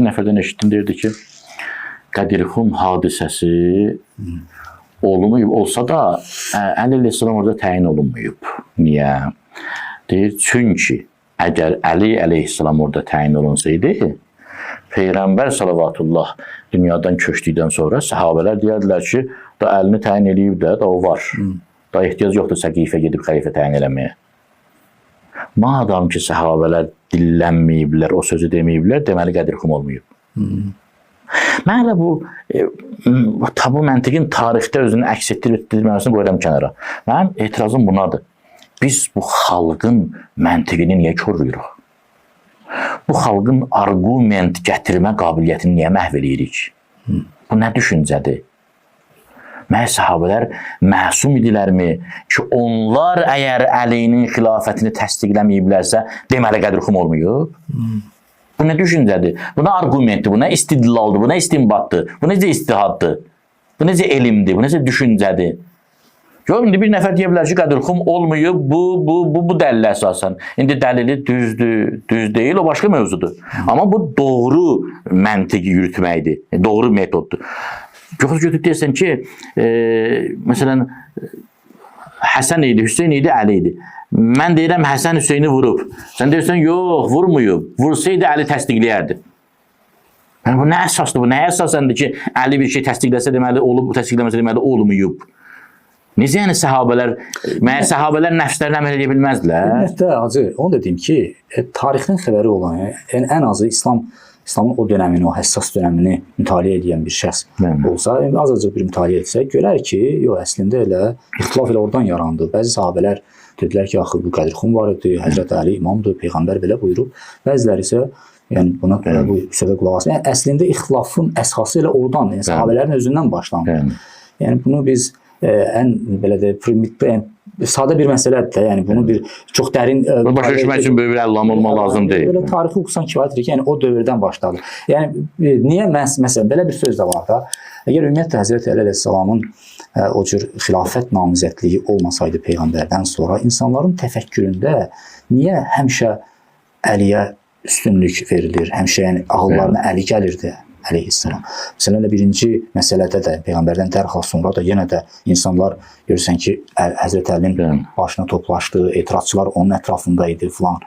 Bir nəfərdən eşitdim, deyirdi ki, Qədirxum hadisəsi olunmayıb, olsa da Əli əleyhissalam orada təyin olunmayıb. Niyə? Deyir, çünki əgər Əli əleyhissalam orada təyin olunsaydı, Peyğəmbər salavatullah dünyadan köçdükdən sonra səhabələr deyərdilər ki, da əlini təyin eləyib də, da o var. Da ehtiyac yoxdur səqifə gedib xəlifə təyin eləməyə. Madam ki səhabələr dillənməyiblər, o sözü deməyiblər, deməli Qədirxum olmayıb. Mən elə bu tabu məntiqin tarixdə özünü əks etdirib etdirməməsini qoyuram kənara. Mənim etirazım bunadır. Biz bu xalqın məntiqini niyə koruyuruq? Bu xalqın arqument gətirmə qabiliyyətini niyə məhv eləyirik? Bu nə düşüncədir? Məhz səhabələr məsum idilərmi ki, onlar əgər Əlinin xilafətini təsdiqləməyiblərsə, deməli Qədirxum olmayıb? Bu nə düşüncədir? Bu nə arqumentdir? Bu nə istidlaldır? Bu nə istinbatdır? Bu necə istihaddır? Bu necə elmdir? Bu necə düşüncədir? Yox, indi bir nəfər deyə bilər ki, Qədirxum olmayıb, bu dəlilə əsasən. İndi dəlili düzdür, düz deyil, o başqa mövzudur. Amma bu doğru məntiqi yürütməkdir, doğru metoddur. Yox, götürüb deyirsən ki, məsələn, Həsən idi, Hüseyn idi, Əli idi. Mən deyirəm Həsən Hüseyni vurub. Sən deyirsən yox, vurmayıb. Vursaydı Əli təsdiqləyərdi. Yəni bu nə əsasdır? Bu nəyə əsasəndir ki, Əli bir şey təsdiqləsə deməli olub, təsdiqləməsə deməli olmayıb. Necə yəni səhabələr, məgər səhabələr nəfslərinə əməl edə bilməzdilər? Ümumiyyətlə Hacı, onu da deyim ki, tarixin xəbəri olan, yəni ən azı İslamın o dönəmini, o həssas dönəmini mütaliə edən bir şəxs olsa, yəni azacıq bir mütaliə etsə, görər ki, yox, əslində elə ixtilaf elə oradan yarandı. Bəzi sahabələr dedilər ki, axı bu Qədirxum var idi, Həzrət Əli imamdır, peyğəmbər belə buyurub. Bəziləri isə yəni buna bu sözə qulaq asır. Yəni əslində ixtilafın əsası elə oradan, yəni sahabələrin özündən başlandı. Yəni bunu biz ən belə də primitiv, yəni sadə bir məsələdir də. Yəni bunu bir çox dərin Bunu başa düşmək üçün böyük bir əllam olmaq lazım deyil. Belə tarixi oxusan kifayətdir ki, yəni o dövrdən başladı. Yəni niyə məsələn belə bir söz də var da. Əgər ümumiyyətlə Həzrət Əli əleyhissalamın o cür xilafət namizədliyi olmasaydı peyğəmbərdən sonra insanların təfəkküründə niyə həmişə Əliyə üstünlük verilir? Həmişə yəni ağıllarına Əli gəlirdi əleyhissalam. Məsələn, elə birinci məsələdə də peyğəmbərdən dərhal sonra da yenə də insanlar görürsən ki, Həzrət Əlinin başına toplaşdı, etirazçılar onun ətrafında idi filan.